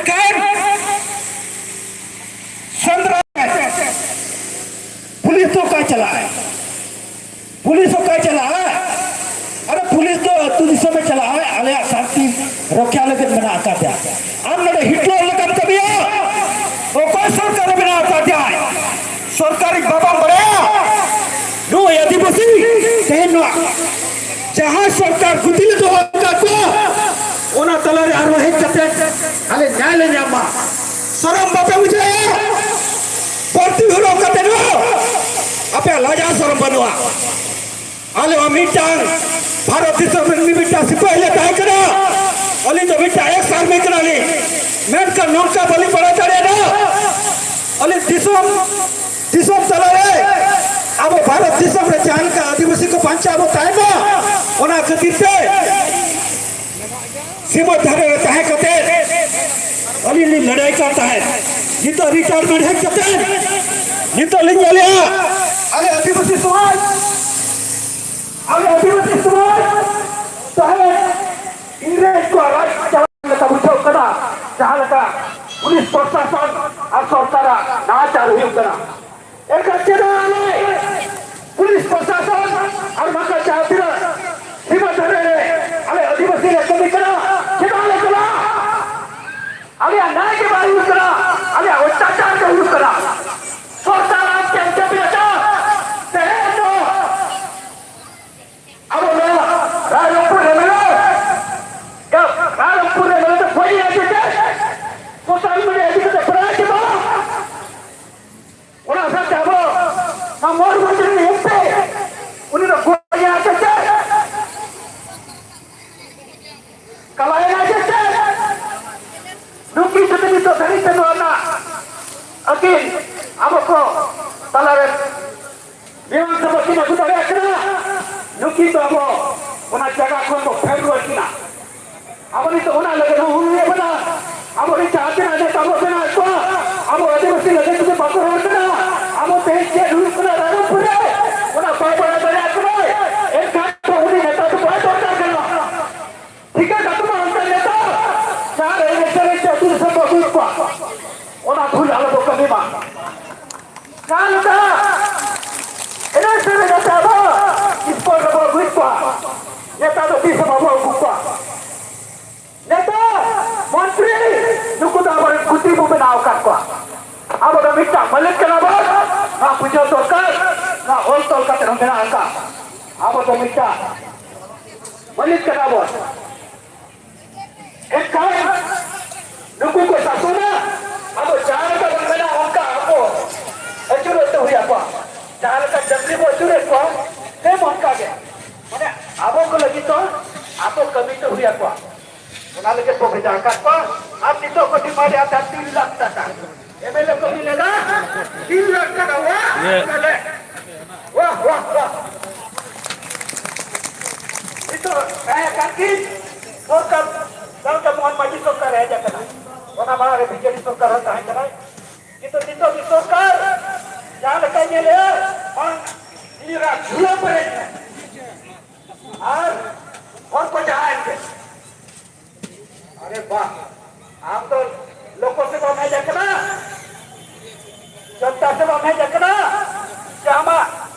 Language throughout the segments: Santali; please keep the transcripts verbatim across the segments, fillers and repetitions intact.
ᱠᱷᱟᱱ ᱥᱮᱸᱫᱽᱨᱟ ᱯᱩᱞᱤᱥ ᱫᱚ ᱚᱠᱟᱭ ᱪᱟᱞᱟᱜᱼᱟᱭ? ᱯᱩᱞᱤᱥ ᱚᱠᱟᱭ ᱪᱟᱞᱟᱜᱼᱟ? ᱟᱨ ᱯᱩᱞᱤᱥ ᱫᱚ ᱟᱹᱛᱩ ᱫᱤᱥᱚᱢᱮ ᱪᱟᱞᱟᱜᱼᱟ, ᱟᱞᱮᱭᱟᱜ ᱥᱟᱱᱛᱤ ᱨᱚᱠᱷᱟ ᱞᱟᱹᱜᱤᱫ ᱢᱮᱱᱟᱜ ᱟᱠᱟᱫᱮᱭᱟ᱾ ᱟᱢ ᱱᱚᱰᱮ ᱦᱤᱴᱞᱟᱨ ᱞᱮᱠᱟᱢ ᱠᱟᱹᱢᱤᱭᱟ? ᱚᱠᱚᱭ ᱥᱚᱨᱠᱟᱨᱮ ᱵᱮᱱᱟᱣ ᱟᱠᱟᱫᱮᱭᱟᱭ? ᱥᱚᱨᱠᱟᱨᱤ ᱵᱟᱵᱟᱢ ᱵᱟᱲᱟᱭᱟ? ᱱᱩᱭ ᱟᱹᱫᱤᱵᱟᱹᱥᱤ ᱛᱮᱦᱮᱧ ᱱᱚᱣᱟ ᱡᱟᱦᱟᱸ ᱥᱚᱨᱠᱟᱨ ᱜᱩᱛᱤ ᱞᱮ ᱫᱚᱦᱚ ᱟᱠᱟᱫ ᱠᱚᱣᱟ, ᱚᱱᱟ ᱛᱟᱞᱟᱨᱮ ᱟᱨᱦᱚᱸ ᱦᱮᱡ ᱠᱟᱛᱮ ᱟᱞᱮ ᱧᱟᱭ ᱞᱮ ᱧᱟᱢ ᱢᱟ᱾ ᱥᱚᱨᱚᱢ ᱵᱟᱯᱮ ᱵᱩᱡᱷᱟᱹᱣᱮᱫᱼᱟ? ᱵᱟᱹᱲᱛᱤ ᱦᱚᱨᱚᱜ ᱠᱟᱛᱮ ᱦᱚᱸ ᱟᱯᱮᱭᱟᱜ ᱞᱟᱡᱟᱣ ᱥᱚᱨᱚᱢ ᱵᱟᱹᱱᱩᱜᱼᱟ᱾ ᱟᱞᱮ ᱦᱚᱸ ᱢᱤᱫᱴᱟᱝ ᱵᱷᱟᱨᱚᱛ ᱫᱤᱥᱚᱢ ᱨᱮᱱ ᱢᱤᱫ ᱢᱤᱫᱴᱟᱝ ᱥᱤᱯᱟᱹᱦᱤ ᱞᱮ ᱛᱟᱦᱮᱸ ᱠᱟᱱᱟ᱾ ᱟᱹᱞᱤᱧ ᱫᱚ ᱢᱤᱫᱴᱟᱝ ᱮᱠᱥ ᱟᱨᱢᱤ ᱠᱟᱱᱟᱞᱤᱧ, ᱢᱮᱱᱠᱷᱟᱱ ᱱᱚᱝᱠᱟ ᱵᱟᱹᱞᱤᱧ ᱵᱟᱲᱟᱭ ᱫᱟᱲᱮᱭᱟᱫᱟ᱾ ᱟᱹᱞᱤᱧ ᱫᱤᱥᱚᱢ ᱫᱤᱥᱚᱢ ᱛᱟᱞᱟᱨᱮ ᱟᱵᱚ ᱵᱷᱟᱨᱚᱛ ᱫᱤᱥᱚᱢ ᱨᱮ ᱡᱟᱦᱟᱸ ᱞᱮᱠᱟ ᱟᱹᱫᱤᱵᱟᱹᱥᱤ ᱠᱚ ᱵᱟᱧᱪᱟᱣ ᱵᱚ ᱛᱟᱦᱮᱱ ᱢᱟ, ᱚᱱᱟ ᱠᱷᱟᱹᱛᱤᱨ ᱛᱮ ᱥᱤᱢᱟᱹ ᱫᱷᱟᱨᱮ ᱨᱮ ᱛᱟᱦᱮᱸ ᱠᱟᱛᱮ ᱟᱹᱞᱤᱧ ᱞᱤᱧ ᱞᱟᱹᱲᱦᱟᱹᱭ ᱠᱟᱱ ᱛᱟᱦᱮᱸᱫ᱾ ᱱᱤᱛᱚᱜ ᱨᱤᱴᱟᱭᱟᱨᱢᱮᱱᱴ ᱦᱮᱡ ᱠᱟᱛᱮ ᱱᱤᱛᱚᱜ ᱞᱤᱧ ᱧᱮᱞᱮᱜᱼᱟ, ᱟᱞᱮ ᱟᱹᱫᱤᱵᱟᱹᱥᱤ ᱥᱚᱢᱟᱡᱽ, ᱟᱞᱮ ᱟᱹᱫᱤᱵᱟᱹᱥᱤ ᱥᱚᱢᱟᱡᱽ ᱛᱟᱦᱮᱸ ᱤᱝᱨᱮᱡᱽ ᱠᱚᱣᱟᱜ ᱨᱟᱡᱽ ᱪᱟᱞᱟᱣ ᱞᱮᱠᱟ ᱵᱩᱡᱷᱟᱹᱜ ᱠᱟᱱᱟ, ᱡᱟᱦᱟᱸ ᱞᱮᱠᱟ ᱯᱩᱞᱤᱥ ᱯᱨᱚᱥᱟᱥᱚᱱ ᱟᱨ ᱥᱚᱨᱠᱟᱨᱟᱜ ᱱᱟᱦᱟᱪᱟᱨ ᱦᱩᱭᱩᱜ ᱠᱟᱱᱟ᱾ ᱮᱱᱠᱷᱟᱱ ᱪᱮᱫᱟᱜ ᱟᱞᱮ ᱯᱩᱞᱤᱥ ᱯᱨᱚᱥᱟᱥᱚᱱ ᱟᱨ ᱵᱟᱝᱠᱷᱟᱱ ᱡᱟᱦᱟᱸ ᱛᱤᱱᱟᱹᱜ ᱥᱤᱢᱟᱹ ᱫᱷᱟᱨᱮ ᱨᱮ ᱟᱞᱮ ᱟᱹᱫᱤᱵᱟᱹᱥᱤ ᱞᱮ ᱠᱟᱹᱢᱤ ᱠᱟᱱᱟ, ᱪᱮᱫᱟᱜ ᱞᱮ ᱪᱟᱞᱟᱜᱼᱟ? ᱟᱞᱮᱭᱟᱜ ᱱᱟᱭ ᱜᱮ ᱵᱟᱭ ᱦᱩᱭᱩᱜ ᱠᱟᱱᱟ, ᱟᱞᱮᱭᱟᱜ ᱚᱛᱛᱟᱪᱟᱨ ᱜᱮ ᱦᱩᱭᱩᱜ ᱠᱟᱱᱟ᱾ ᱥᱚᱨᱠᱟᱨ ᱟᱢ ᱪᱮᱫ ᱮᱢ ᱠᱟᱹᱢᱤᱭᱮᱫᱟ? ᱛᱮᱦᱮᱧ ᱫᱚ ᱟᱵᱚ ᱱᱚᱣᱟ Rairangpur M L A, Rairangpur M L A ᱫᱚ ᱜᱚᱡ ᱮᱱᱟ ᱥᱮ ᱪᱮᱫ? ᱥᱳᱥᱟᱞ ᱢᱤᱰᱤᱭᱟ ᱤᱫᱤ ᱠᱟᱛᱮ ᱵᱟᱲᱟᱭ ᱪᱮ ᱵᱟᱝ? ᱚᱱᱟ ᱥᱟᱶᱛᱮ ᱟᱵᱚ ᱱᱚᱣᱟ ᱢᱚᱭᱩᱨᱵᱷᱚᱸᱡᱽ ᱨᱤᱱᱤᱡ ᱮᱢ ᱯᱤ, ᱩᱱᱤ ᱫᱚ ᱜᱚᱡ ᱮᱱᱟ ᱥᱮ ᱪᱮᱫ? ᱠᱟᱞᱟᱭᱮᱱᱟ ᱥᱮ ᱪᱮᱫ? ᱱᱩᱠᱤᱱ ᱥᱟᱛᱮ ᱱᱤᱛᱚᱜ ᱫᱷᱟᱹᱨᱤᱡ ᱛᱮ ᱱᱚᱣᱟ ᱨᱮᱱᱟᱜ ᱟᱹᱠᱤᱱ ᱟᱵᱚ ᱠᱚ ᱛᱟᱞᱟᱨᱮ ᱵᱤᱢᱟᱱ ᱥᱟᱵ ᱠᱤᱱ ᱟᱹᱜᱩ ᱫᱟᱲᱮᱭᱟᱜ ᱠᱟᱱᱟ, ᱱᱩᱠᱤᱱ ᱫᱚ ᱟᱵᱚ ᱚᱱᱟ ᱡᱟᱭᱜᱟ ᱠᱷᱚᱱ ᱵᱚ ᱯᱷᱮᱨ ᱨᱩᱣᱟᱹᱲ ᱠᱤᱱᱟ᱾ ᱟᱵᱚ ᱱᱤᱛᱚᱜ ᱚᱱᱟ ᱞᱟᱹᱜᱤᱫ ᱦᱚᱸ ᱦᱩᱭ ᱟᱵᱚᱱᱟ᱾ ᱟᱵᱚ ᱨᱮᱱ ᱡᱟᱦᱟᱸ ᱛᱤᱱᱟᱹᱜ ᱱᱮᱛᱟ ᱵᱚ ᱵᱮᱱᱟᱣᱮᱫ ᱠᱚᱣᱟ, ᱟᱵᱚ ᱟᱹᱫᱤᱵᱟᱹᱥᱤ ᱞᱟᱹᱜᱤᱫ ᱡᱩᱫᱤ ᱵᱟᱠᱚ ᱨᱚᱲ ᱠᱟᱱᱟ, ᱟᱵᱚ ᱛᱮᱦᱮᱧ ᱪᱮᱫ ᱦᱩᱭᱩᱜ ᱠᱟᱱᱟ ᱨᱟᱭᱨᱚᱝᱯᱩᱨ ᱨᱮ, ᱚᱱᱟ ᱵᱟᱭ ᱵᱟᱲᱟᱭ ᱫᱟᱲᱮᱭᱟᱜ ᱠᱟᱱᱟ᱾ ᱮᱱᱠᱷᱟᱱ ᱫᱚ ᱩᱱᱤ ᱱᱮᱛᱟ ᱫᱚ ᱵᱟᱭ ᱫᱚᱨᱠᱟᱨ ᱠᱟᱱᱟ᱾ ᱴᱷᱤᱠᱟᱹ ᱠᱟᱛᱮ ᱢᱟ ᱚᱱᱠᱟ ᱱᱮᱛᱟ ᱡᱟᱦᱟᱸ ᱨᱮ ᱮᱱᱮᱡ ᱥᱮᱨᱮᱧ ᱛᱮ ᱟᱹᱛᱩ ᱫᱤᱥᱚᱢ ᱵᱚ ᱞᱮᱫᱟ᱾ ᱮᱱᱮᱡ ᱥᱮᱨᱮᱧ ᱟᱛᱮ ᱟᱵᱚ ᱥᱯᱳᱨᱴ ᱨᱮᱵᱚ ᱟᱹᱜᱩᱭᱮᱫ ᱠᱚᱣᱟ᱾ ᱱᱮᱛᱟ ᱫᱚ ᱛᱤᱥ ᱦᱚᱸ ᱵᱟᱵᱚ ᱟᱹᱜᱩ ᱠᱚᱣᱟ᱾ ᱱᱮᱛᱟ, ᱢᱚᱱᱛᱨᱤ, ᱱᱩᱠᱩ ᱫᱚ ᱟᱵᱚᱨᱮᱱ ᱜᱩᱛᱤ ᱵᱚ ᱵᱮᱱᱟᱣ ᱟᱠᱟᱫ ᱠᱚᱣᱟ᱾ ᱟᱵᱚ ᱫᱚ ᱢᱤᱫᱴᱟᱝ ᱢᱟᱹᱞᱤᱠ ᱠᱟᱱᱟ ᱵᱚᱱ᱾ ᱱᱚᱣᱟ ᱵᱩᱡᱷᱟᱹᱣ ᱫᱚᱨᱠᱟᱨ᱾ ᱱᱚᱣᱟ ᱚᱞ ᱛᱚᱞ ᱠᱟᱛᱮ ᱦᱚᱸ ᱢᱮᱱᱟᱜ ᱟᱠᱟᱫ᱾ ᱟᱵᱚ ᱫᱚ ᱢᱤᱫᱴᱟᱝ ᱢᱟᱹᱞᱤᱠ ᱠᱟᱱᱟ ᱵᱚᱱ᱾ ᱮᱱᱠᱷᱟᱱ ᱱᱩᱠᱩ ᱠᱚ ᱥᱟᱥᱚᱱᱟ, ᱟᱵᱚ ᱡᱟᱦᱟᱸ ᱞᱮᱠᱟ ᱵᱚᱱ ᱢᱮᱱᱟ ᱚᱱᱠᱟ ᱟᱵᱚ ᱟᱹᱪᱩᱨᱚᱜ ᱛᱮ ᱦᱩᱭ ᱟᱠᱚᱣᱟ᱾ ᱡᱟᱦᱟᱸ ᱞᱮᱠᱟ ᱡᱟᱹᱛᱤ ᱵᱚ ᱟᱹᱪᱩᱨᱮᱫ ᱠᱚᱣᱟ, ᱥᱮᱢ ᱚᱱᱠᱟ ᱜᱮ᱾ ᱢᱟᱱᱮ ᱟᱵᱚ ᱠᱚ ᱞᱟᱹᱜᱤᱫ ᱫᱚ ᱟᱵᱚ ᱠᱟᱹᱢᱤ ᱛᱮ ᱦᱩᱭ ᱟᱠᱚᱣᱟ᱾ ᱚᱱᱟ ᱞᱟᱹᱜᱤᱫ ᱵᱚ ᱵᱷᱮᱡᱟ ᱟᱠᱟᱫ ᱠᱚᱣᱟ᱾ ᱟᱨ ᱱᱤᱛᱚᱜ ᱠᱚ ᱰᱤᱢᱟᱱᱰ ᱮᱫᱟ ᱛᱤᱱ ᱞᱟᱠᱷ ᱴᱟᱠᱟ᱾ ᱮᱢ ᱮᱞ ᱮ ᱠᱚ ᱢᱮᱱ ᱮᱫᱟ ᱛᱤᱱ ᱞᱟᱠᱷ ᱴᱟᱠᱟ᱾ ᱣᱟᱦ! ᱤᱭᱟᱹ᱾ ᱛᱟᱦᱞᱮ ᱣᱟᱦ, ᱣᱟᱦ, ᱣᱟᱦ᱾ ᱱᱤᱛᱚᱜ ᱛᱟᱦᱮᱸ ᱠᱟᱱ ᱠᱤᱱ ᱥᱚᱨᱠᱟᱨ, ᱡᱟᱦᱟᱸ ᱞᱮᱠᱟ ᱢᱳᱦᱚᱱ ᱢᱟᱹᱡᱷᱤ ᱥᱚᱨᱠᱟᱨ ᱦᱮᱡ ᱟᱠᱟᱱᱟ, ᱚᱱᱟ ᱢᱟᱲᱟᱝ ᱨᱮ ᱵᱤ ᱡᱮ ᱰᱤ ᱥᱚᱨᱠᱟᱨ ᱦᱚᱸ ᱛᱟᱦᱮᱸ ᱠᱟᱱᱟ᱾ ᱠᱤᱱᱛᱩ ᱱᱤᱛᱚᱜ ᱫᱚ ᱥᱚᱨᱠᱟᱨ ᱡᱟᱦᱟᱸ ᱞᱮᱠᱟᱭ ᱧᱮᱞᱮᱜᱼᱟ, ᱵᱟᱝ, ᱱᱤᱡᱮᱨᱟᱜ ᱡᱷᱩᱞᱟᱹ ᱯᱮᱨᱮᱡ ᱢᱮ᱾ ᱟᱨ ᱦᱚᱲ ᱠᱚ ᱡᱟᱦᱟᱸᱭ ᱜᱮ ᱟᱨᱮ ᱵᱟ, ᱟᱢ ᱫᱚ ᱞᱳᱠᱳ ᱥᱮᱵᱟᱢ ᱦᱮᱡ ᱟᱠᱟᱱᱟ, ᱡᱚᱱᱛᱟ ᱥᱮᱵᱟᱢ ᱦᱮᱡ ᱟᱠᱟᱱᱟ, ᱥᱮ ᱟᱢᱟᱜ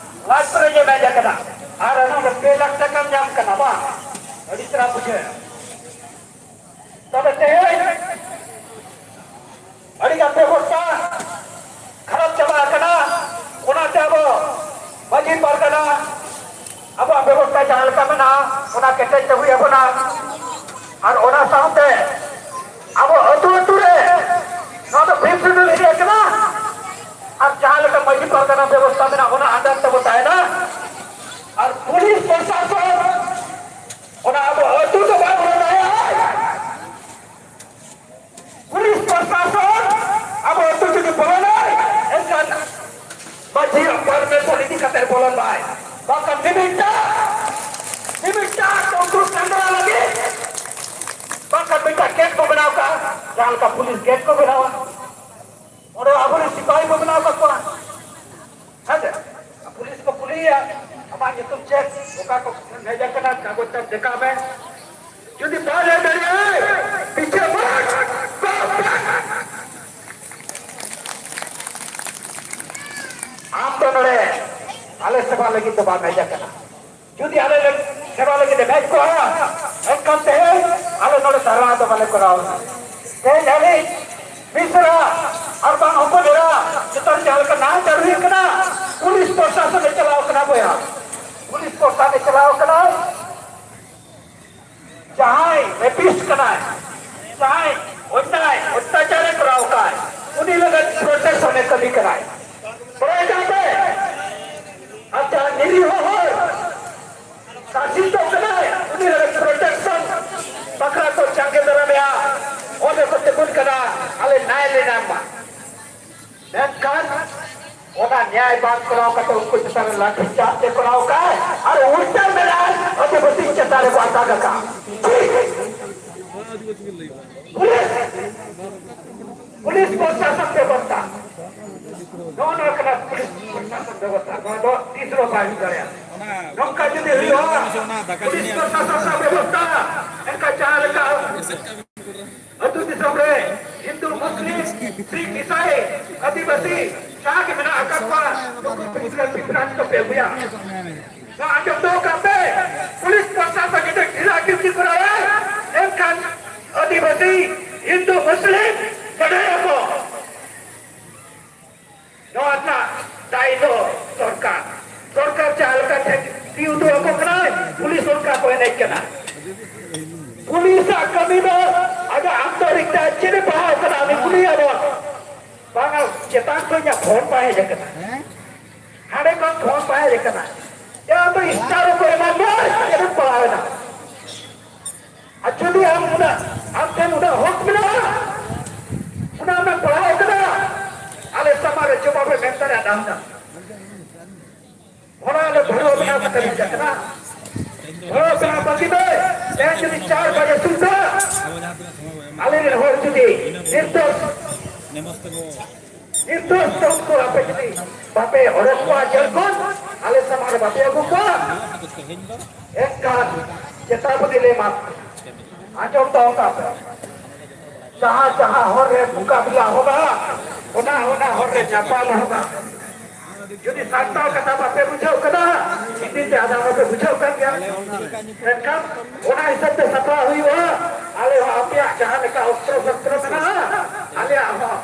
ᱞᱟᱡ ᱯᱮᱨᱮᱡ ᱮᱢ ᱦᱮᱡ ᱟᱠᱟᱱᱟ? ᱟᱨ ᱚᱱᱟ ᱫᱚ ᱯᱮ ᱞᱟᱠᱷ ᱴᱟᱠᱟᱢ ᱧᱟᱢ ᱠᱟᱱᱟ ᱵᱟᱝ? ᱟᱹᱰᱤ ᱪᱮᱦᱨᱟ ᱵᱩᱡᱷᱟᱹᱣ ᱮᱱᱟ᱾ ᱛᱚᱵᱮ ᱛᱮᱦᱮᱧ ᱟᱹᱰᱤ ᱜᱟᱱ ᱵᱮᱵᱚᱥᱛᱟ ᱠᱷᱟᱨᱟᱯ ᱪᱟᱵᱟ ᱟᱠᱟᱱᱟ᱾ ᱚᱱᱟᱛᱮ ᱟᱵᱚ ᱢᱟᱹᱡᱷᱤ ᱯᱟᱨᱜᱟᱱᱟ ᱟᱵᱚᱣᱟᱜ ᱵᱮᱵᱚᱥᱛᱟ ᱡᱟᱦᱟᱸ ᱞᱮᱠᱟ ᱢᱮᱱᱟᱜᱼᱟ, ᱚᱱᱟ ᱠᱮᱴᱮᱡ ᱛᱮ ᱦᱩᱭ ᱟᱵᱚᱱᱟ᱾ ᱟᱨ ᱚᱱᱟ ᱥᱟᱶᱛᱮ ᱟᱵᱚ ᱟᱹᱛᱩ ᱟᱹᱛᱩ ᱨᱮ ᱱᱚᱣᱟ ᱫᱚ ᱯᱷᱤᱯᱛᱷ ᱥᱤᱰᱩᱞ ᱮᱨᱤᱭᱟ ᱠᱟᱱᱟ᱾ ᱟᱨ ᱡᱟᱦᱟᱸ ᱞᱮᱠᱟ ᱢᱟᱹᱡᱷᱤ ᱯᱟᱨᱜᱟᱱᱟ ᱵᱮᱵᱚᱥᱛᱟ ᱢᱮᱱᱟᱜᱼᱟ, ᱚᱱᱟ under ᱛᱮᱵᱚ ᱛᱟᱦᱮᱱᱟ᱾ ᱟᱨ ᱯᱩᱞᱤᱥ ᱯᱨᱚᱥᱟᱥᱚᱱ ᱚᱱᱟ ᱟᱵᱚ ᱟᱹᱛᱩ ᱫᱚ ᱵᱟᱭ ᱵᱚᱞᱚ ᱫᱟᱲᱮᱭᱟᱜᱼᱟ᱾ ᱯᱩᱞᱤᱥ ᱯᱨᱚᱥᱟᱥᱚᱱ ᱟᱵᱚ ᱟᱹᱛᱩ ᱡᱩᱫᱤ ᱵᱚᱞᱚᱱᱟᱭ, ᱮᱱᱠᱷᱟᱱ ᱢᱟᱹᱡᱷᱤᱭᱟᱜ permission ᱤᱫᱤ ᱠᱟᱛᱮ ᱵᱚᱞᱚᱱ ᱢᱟᱭ᱾ ᱵᱟᱝᱠᱷᱟᱱ ᱢᱤᱢᱤᱫᱴᱟᱝ, ᱢᱤᱢᱤᱫᱴᱟᱝ ᱩᱱᱠᱩ ᱥᱮᱸᱫᱽᱨᱟ ᱞᱟᱹᱜᱤᱫ ᱵᱟᱝᱠᱷᱟᱱ ᱢᱤᱫᱴᱟᱝ gate ᱵᱚ ᱵᱮᱱᱟᱣ ᱠᱟᱜᱼᱟ, ᱡᱟᱦᱟᱸ ᱞᱮᱠᱟ ᱯᱩᱞᱤᱥ gate ᱠᱚ ᱵᱮᱱᱟᱣᱟ᱾ ᱚᱸᱰᱮ ᱟᱵᱚᱨᱮᱱ ᱥᱤᱯᱟᱦᱤ ᱠᱚ ᱵᱮᱱᱟᱣ ᱠᱟᱠᱚᱣᱟ᱾ ᱦᱮᱸ ᱥᱮ? ᱯᱩᱞᱤᱥ ᱠᱚ ᱠᱩᱞᱤᱭᱮᱭᱟ, "ᱟᱢᱟᱜ ᱧᱩᱛᱩᱢ ᱪᱮᱫ? ᱚᱠᱟ ᱠᱚ ᱦᱮᱡ ᱟᱠᱟᱱᱟ? ᱠᱟᱜᱚᱡᱽ ᱛᱟᱢ ᱫᱮᱠᱷᱟᱣ ᱢᱮ᱾" ᱡᱩᱫᱤ ᱵᱟᱭ ᱞᱟᱹᱭ ᱫᱟᱲᱮᱭᱟᱜᱼᱟ, ᱯᱤᱪᱷᱮ ᱵᱟᱴ, ᱵᱟᱴ, ᱵᱟᱴ᱾ ᱞᱟᱹᱜᱤᱫ ᱫᱚ ᱵᱟᱢ ᱦᱮᱡ ᱟᱠᱟᱱᱟ᱾ ᱡᱩᱫᱤ ᱟᱞᱮ ᱞᱮ ᱥᱮᱵᱟ ᱞᱟᱹᱜᱤᱫ ᱞᱮ ᱦᱮᱡ ᱠᱚᱜᱼᱟ, ᱮᱱᱠᱷᱟᱱ ᱛᱮᱦᱮᱧ ᱟᱞᱮ ᱱᱚᱰᱮ ᱫᱷᱟᱨᱱᱟ ᱫᱚ ᱵᱟᱞᱮ ᱠᱚᱨᱟᱣ ᱮᱫᱟ᱾ ᱛᱮᱦᱮᱧ ᱦᱟᱹᱵᱤᱡ ᱢᱤᱥᱨᱟ ᱟᱨ ᱵᱟᱝ ᱦᱚᱯᱚᱱ ᱮᱨᱟ ᱪᱮᱛᱟᱱ ᱡᱟᱦᱟᱸ ᱞᱮᱠᱟ ᱱᱟᱦᱟᱪᱟᱨ ᱦᱩᱭᱩᱜ ᱠᱟᱱᱟ, ᱯᱩᱞᱤᱥ ᱯᱨᱚᱥᱟᱥᱚᱱ ᱮ ᱪᱟᱞᱟᱣ ᱠᱟᱱᱟ ᱵᱚᱭᱦᱟ, ᱯᱩᱞᱤᱥ ᱯᱨᱚᱥᱟᱥᱚᱱ ᱮ ᱪᱟᱞᱟᱣ ᱠᱟᱱᱟ᱾ ᱡᱟᱦᱟᱸᱭ ᱨᱮᱯᱤᱥᱴ ᱠᱟᱱᱟᱭ, ᱡᱟᱦᱟᱸᱭ ᱚᱱᱭᱟᱭ ᱚᱛᱛᱟᱪᱟᱨᱮ ᱠᱚᱨᱟᱣ ᱠᱟᱱ, ᱩᱱᱤ ᱞᱟᱹᱜᱤᱫ ᱯᱨᱚᱴᱮᱠᱥᱚᱱ ᱮ ᱠᱟᱹᱢᱤ ᱠᱟᱱᱟᱭ᱾ ᱵᱟᱲᱟᱭ ᱠᱟᱱ ᱯᱮ? ᱟᱨ ᱡᱟᱦᱟᱸᱭ ᱱᱤᱨᱤᱦᱚ ᱦᱚᱲ ᱥᱟᱥᱤᱛᱚ ᱠᱟᱱᱟᱭ, ᱩᱱᱤ ᱞᱟᱹᱜᱤᱫ ᱯᱨᱚᱴᱮᱠᱥᱚᱱ ᱵᱟᱠᱷᱨᱟ ᱠᱚ ᱡᱟᱸᱜᱮ ᱫᱟᱨᱟᱢᱮᱭᱟ, ᱚᱸᱰᱮ ᱠᱚ ᱛᱤᱸᱜᱩᱱ ᱠᱟᱱᱟ, ᱟᱞᱮ ᱱᱟᱭ ᱞᱮ ᱧᱟᱢ ᱢᱟ᱾ ᱢᱮᱱᱠᱷᱟᱱ ᱚᱱᱟ ᱱᱮᱭᱟᱭ ᱵᱟᱝ ᱠᱚᱨᱟᱣ ᱠᱟᱛᱮ ᱩᱱᱠᱩ ᱪᱮᱛᱟᱱ ᱨᱮ ᱞᱟᱴᱷᱤ ᱪᱟᱨᱡᱽ ᱮ ᱠᱚᱨᱟᱣ ᱠᱟᱜᱼᱟ ᱟᱨ ᱩᱞᱴᱟᱹ ᱢᱮᱱᱟᱭ ᱟᱹᱫᱤᱵᱟᱹᱥᱤ ᱪᱮᱛᱟᱱ ᱨᱮᱠᱚ ᱟᱴᱟᱠ ᱟᱠᱟᱫ᱾ ᱴᱷᱤᱠ᱾ ᱯᱩᱞᱤᱥ, ᱯᱩᱞᱤᱥ ᱯᱨᱚᱥᱟᱥᱚᱱ ᱵᱮᱵᱚᱥᱛᱷᱟ, ᱱᱚᱜᱼᱚ ᱱᱚᱣᱟ ᱠᱟᱱᱟ ᱯᱩᱞᱤᱥ ᱯᱨᱚᱥᱟᱥᱚᱱ ᱵᱮᱵᱚᱥᱛᱷᱟ᱾ ᱱᱚᱣᱟ ᱫᱚ ᱛᱤᱥ ᱦᱚᱸ ᱵᱟᱭ ᱦᱩᱭ ᱫᱟᱲᱮᱭᱟᱜᱼᱟ᱾ ᱱᱚᱝᱠᱟ ᱡᱩᱫᱤ ᱦᱩᱭᱩᱜᱼᱟ, ᱯᱩᱞᱤᱥ ᱯᱨᱚᱥᱟᱥᱚᱱ ᱨᱮᱱᱟᱜ ᱵᱮᱵᱚᱥᱛᱷᱟ, ᱮᱱᱠᱷᱟᱱ ᱡᱟᱦᱟᱸ ᱞᱮᱠᱟ ᱟᱹᱛᱩ ᱫᱤᱥᱚᱢ ᱨᱮ ᱦᱤᱱᱫᱩ, ᱢᱩᱥᱞᱤᱢ, ᱥᱤᱠᱷ, ᱤᱥᱟᱭ, ᱟᱹᱫᱤᱵᱟᱹᱥᱤ ᱡᱟᱦᱟᱸ ᱜᱮ ᱢᱮᱱᱟᱜ ᱟᱠᱟᱫ ᱠᱚᱣᱟ, ᱱᱩᱠᱩ ᱯᱤᱥᱨᱟᱱ ᱯᱤᱥᱨᱟᱱ ᱠᱚᱯᱮ ᱟᱹᱜᱩᱭᱟ᱾ ᱱᱚᱣᱟ ᱟᱸᱡᱚᱢ ᱫᱚᱦᱚ ᱠᱟᱜ ᱯᱮ, ᱯᱩᱞᱤᱥ ᱯᱨᱚᱥᱟᱥᱚᱱ ᱡᱩᱫᱤ ᱰᱷᱤᱞᱟ ᱰᱷᱤᱞᱤ ᱠᱚᱨᱟᱣᱟ, ᱮᱱᱠᱷᱟᱱ ᱟᱹᱫᱤᱵᱟᱹᱥᱤ, ᱦᱤᱱᱫᱩ, ᱢᱩᱥᱞᱤᱢ ᱞᱟᱹᱲᱦᱟᱹᱭ ᱟᱠᱚ᱾ ᱱᱚᱣᱟ ᱨᱮᱱᱟᱜ ᱫᱟᱭ ᱫᱚ ᱥᱚᱨᱠᱟᱨ᱾ ᱥᱚᱨᱠᱟᱨ ᱡᱟᱦᱟᱸ ᱞᱮᱠᱟ ᱴᱷᱮᱱ ᱛᱤ ᱩᱫᱩᱜ ᱟᱠᱚ ᱠᱟᱱᱟᱭ, ᱯᱩᱞᱤᱥ ᱚᱱᱠᱟ ᱠᱚ ᱮᱱᱮᱡ ᱠᱟᱱᱟ᱾ ᱯᱩᱞᱤᱥᱟᱜ ᱠᱟᱹᱢᱤ ᱫᱚ ᱟᱡᱟᱜ ᱟᱱᱛᱚᱨᱤᱠ ᱛᱮ ᱪᱮᱫ ᱮ ᱯᱟᱲᱦᱟᱣ ᱠᱟᱱᱟ, ᱩᱱᱤ ᱠᱩᱞᱤᱭᱮᱭᱟ ᱵᱚᱱ᱾ ᱵᱟᱝᱟ, ᱪᱮᱛᱟᱱ ᱠᱷᱚᱱ ᱤᱧᱟᱹᱜ ᱯᱷᱳᱱ ᱵᱟᱭ ᱦᱮᱡ ᱟᱠᱟᱱᱟ, ᱦᱟᱸᱰᱮ ᱠᱷᱚᱱ ᱯᱷᱳᱱ ᱵᱟᱭ ᱦᱮᱡ ᱟᱠᱟᱱᱟ, ᱡᱮ ᱟᱢ ᱫᱚ ᱤᱱᱥᱴᱟ ᱨᱮᱠᱚ ᱮᱢᱟᱢ ᱫᱚ, ᱪᱮᱫ ᱮᱢ ᱯᱟᱲᱦᱟᱣ ᱮᱱᱟ? ᱟᱨ ᱡᱩᱫᱤ ᱟᱢ ᱩᱱᱟᱹᱜ, ᱟᱢ ᱴᱷᱮᱱ ᱩᱱᱟᱹᱜ ᱦᱚᱠ ᱢᱮᱱᱟᱜᱼᱟ, ᱩᱱᱟᱹᱜ ᱮᱢ ᱯᱟᱲᱦᱟᱣ ᱠᱟᱫᱟ, ᱟᱞᱮ ᱥᱟᱢᱟᱝ ᱨᱮ ᱡᱚᱵᱟᱵ ᱮᱢ ᱮᱢ ᱫᱟᱲᱮᱭᱟᱜᱼᱟ, ᱦᱩᱱᱟᱹᱝ᱾ ᱚᱱᱟ ᱞᱮ ᱵᱷᱟᱲᱟ ᱵᱮᱱᱟᱣ ᱠᱟᱛᱮ ᱞᱮ ᱪᱟᱞᱟᱜ ᱠᱟᱱᱟ᱾ ᱵᱷᱟᱲᱟ ᱵᱮᱱᱟᱣ ᱵᱟᱹᱜᱤ ᱫᱚ, ᱛᱮᱦᱮᱧ ᱡᱩᱫᱤ ᱪᱟᱨ ᱵᱟᱡᱮ ᱥᱩᱫᱷᱟᱹ ᱟᱞᱮ ᱨᱮᱱ ᱦᱚᱲ ᱡᱩᱫᱤ ᱱᱤᱨᱫᱳᱥ, ᱱᱤᱨᱫᱳᱥ ᱛᱮ ᱩᱱᱠᱩ ᱟᱯᱮ ᱡᱩᱫᱤ ᱵᱟᱯᱮ ᱚᱰᱚᱠ ᱠᱚᱣᱟ ᱡᱮᱞ ᱠᱷᱚᱱ, ᱟᱞᱮ ᱥᱟᱢᱟᱝ ᱨᱮ ᱵᱟᱯᱮ ᱟᱹᱜᱩ ᱠᱚᱣᱟ, ᱮᱱᱠᱷᱟᱱ ᱪᱮᱛᱟᱵᱚᱱᱤ ᱞᱮ ᱮᱢᱟ᱾ ᱟᱸᱡᱚᱢ ᱫᱚᱦᱚ ᱠᱟᱜ ᱯᱮ, ᱡᱟᱦᱟᱸ ᱡᱟᱦᱟᱸ ᱦᱚᱨ ᱨᱮ ᱢᱩᱠᱟᱵᱤᱞᱟ ᱦᱚᱸ ᱵᱟᱝ, ᱚᱱᱟ ᱚᱱᱟ ᱦᱚᱨ ᱨᱮ ᱧᱟᱯᱟᱢ ᱦᱚᱸ ᱵᱟᱝ᱾ ᱡᱩᱫᱤ ᱥᱟᱱᱛᱟᱲ ᱠᱟᱛᱷᱟ ᱵᱟᱯᱮ ᱵᱩᱡᱷᱟᱹᱣ ᱠᱟᱫᱟ, ᱦᱤᱱᱫᱤ ᱛᱮ ᱟᱫᱚ ᱵᱟᱯᱮ ᱵᱩᱡᱷᱟᱹᱣ ᱠᱟᱱ ᱜᱮᱭᱟ᱾ ᱢᱮᱱᱠᱷᱟᱱ ᱚᱱᱟ ᱦᱤᱥᱟᱹᱵ ᱛᱮ ᱥᱟᱯᱲᱟᱣ ᱦᱩᱭᱩᱜᱼᱟ᱾ ᱟᱞᱮ ᱦᱚᱸ ᱟᱯᱮᱭᱟᱜ ᱡᱟᱦᱟᱸ ᱞᱮᱠᱟ ᱚᱥᱛᱨᱚ ᱥᱚᱥᱛᱨᱚ ᱢᱮᱱᱟᱜᱼᱟ, ᱟᱞᱮᱭᱟᱜ ᱦᱚᱸ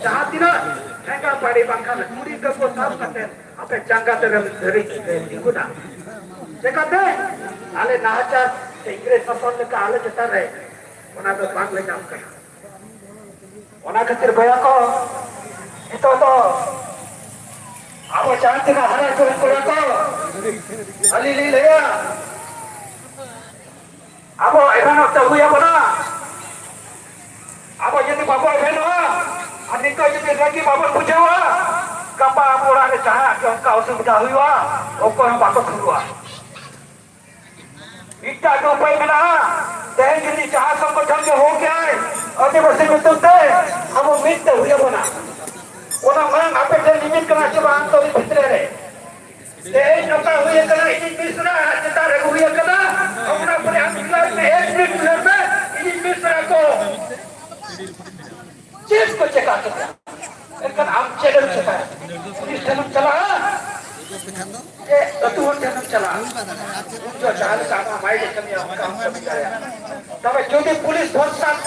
ᱡᱟᱦᱟᱸ ᱛᱤᱱᱟᱹᱜ ᱴᱷᱮᱸᱜᱟ ᱵᱟᱲᱤ ᱵᱟᱝᱠᱷᱟᱱ ᱠᱩᱲᱤ ᱠᱚᱠᱚ ᱥᱟᱵ ᱠᱟᱛᱮ ᱟᱯᱮ ᱡᱟᱸᱜᱟ ᱛᱮ ᱫᱷᱟᱹᱨᱤᱡ ᱯᱮ ᱛᱤᱸᱜᱩᱱᱟ᱾ ᱪᱮᱠᱟᱛᱮ? ᱟᱞᱮ ᱱᱟᱦᱟᱪᱟᱨ ᱥᱮ ᱤᱝᱨᱮᱡᱽ ᱥᱟᱥᱚᱱ ᱞᱮᱠᱟ ᱟᱞᱮ ᱪᱮᱛᱟᱱ ᱨᱮ ᱚᱱᱟ ᱫᱚ ᱵᱟᱝ ᱞᱮ ᱧᱟᱢ ᱠᱟᱱᱟ᱾ ᱚᱱᱟ ᱠᱷᱟᱹᱛᱤᱨ ᱵᱚᱭᱦᱟ ᱠᱚ, ᱱᱤᱛᱚᱜ ᱫᱚ ᱟᱵᱚ ᱡᱟᱦᱟᱸ ᱛᱤᱱᱟᱹᱜ ᱦᱟᱨᱟ ᱡᱩᱣᱟᱹᱱ ᱠᱚᱲᱟ ᱠᱚ, ᱟᱹᱞᱤᱧ ᱞᱤᱧ ᱞᱟᱹᱭᱟ, ᱟᱵᱚ ᱮᱵᱷᱮᱱᱚᱜ ᱛᱮ ᱦᱩᱭ ᱟᱵᱚᱱᱟ᱾ ᱟᱵᱚ ᱡᱩᱫᱤ ᱵᱟᱵᱚ ᱮᱵᱷᱮᱱᱚᱜᱼᱟ ᱟᱨ ᱱᱤᱛᱚᱜ ᱡᱩᱫᱤ ᱨᱟᱹᱜᱤ ᱵᱟᱵᱚᱱ ᱵᱩᱡᱷᱟᱹᱣᱟ, ᱜᱟᱯᱟ ᱟᱵᱚ ᱚᱲᱟᱜ ᱨᱮ ᱡᱟᱦᱟᱸᱭᱟᱜ ᱜᱮ ᱚᱱᱠᱟ ᱚᱥᱩᱵᱤᱫᱷᱟ ᱦᱩᱭᱩᱜᱼᱟ, ᱚᱠᱚᱭ ᱦᱚᱸ ᱵᱟᱠᱚ ᱥᱩᱨᱩᱜᱼᱟ᱾ ᱢᱤᱫᱴᱟᱝ ᱜᱮ ᱩᱯᱟᱹᱭ ᱢᱮᱱᱟᱜᱼᱟ᱾ ᱛᱮᱦᱮᱧ ᱡᱩᱫᱤ ᱡᱟᱦᱟᱸ ᱥᱚᱝᱜᱚᱴᱷᱚᱱ ᱜᱮ ᱦᱳᱠ ᱟᱭ, ᱟᱹᱫᱤᱵᱟᱹᱥᱤ ᱧᱩᱛᱩᱢ ᱛᱮ ᱟᱵᱚ ᱢᱤᱫ ᱛᱮ ᱦᱩᱭ ᱟᱵᱚᱱᱟ᱾ ᱚᱱᱟ ᱢᱟᱲᱟᱝ ᱟᱯᱮ ᱴᱷᱮᱱ ᱞᱤᱧ ᱢᱮᱱ ᱠᱟᱱᱟ ᱥᱮ ᱵᱟᱝ, ᱟᱱᱫᱳᱞᱚᱱ ᱵᱷᱤᱛᱨᱤ ᱨᱮ ᱛᱮᱦᱮᱧ ᱱᱚᱝᱠᱟ ᱦᱩᱭ ᱟᱠᱟᱱᱟ, ᱤᱧᱤᱧ ᱢᱤᱥᱨᱟ ᱪᱮᱛᱟᱱ ᱨᱮ ᱦᱩᱭ ᱟᱠᱟᱱᱟ᱾ ᱚᱱᱟ ᱯᱚᱨᱮ ᱟᱢ ᱡᱩᱞᱟᱭ ᱯᱮ, ᱮᱠ ᱢᱤᱱᱤᱴ ᱩᱭᱦᱟᱹᱨ ᱯᱮ, ᱤᱧᱤᱧ ᱢᱤᱥᱨᱟ ᱠᱚ ᱪᱮᱫ ᱠᱚ ᱪᱮᱠᱟ ᱠᱮᱫᱟ? ᱮᱱᱠᱷᱟᱱ ᱟᱢ ᱪᱮᱫ ᱮᱢ ᱪᱮᱠᱟᱭᱟ? ᱯᱩᱞᱤᱥ ᱴᱷᱮᱱ ᱮᱢ ᱪᱟᱞᱟᱜᱼᱟ? ᱮ, ᱟᱹᱛᱩ ᱦᱚᱲ ᱴᱷᱮᱱ ᱮᱢ ᱪᱟᱞᱟᱜᱼᱟ? ᱩᱱ ᱡᱚᱦᱚᱜ ᱡᱟᱦᱟᱸ ᱞᱮᱠᱟ ᱟᱢᱟᱜ ᱢᱟᱭᱤᱱᱰ ᱮ ᱠᱟᱹᱢᱤᱭᱟ, ᱚᱱᱠᱟ ᱟᱢ ᱠᱟᱹᱢᱤ ᱫᱟᱲᱮᱭᱟᱜᱼᱟ᱾ ᱛᱚᱵᱮ ᱡᱩᱫᱤ ᱯᱩᱞᱤᱥ ᱵᱷᱚᱨᱥᱟ ᱯᱮ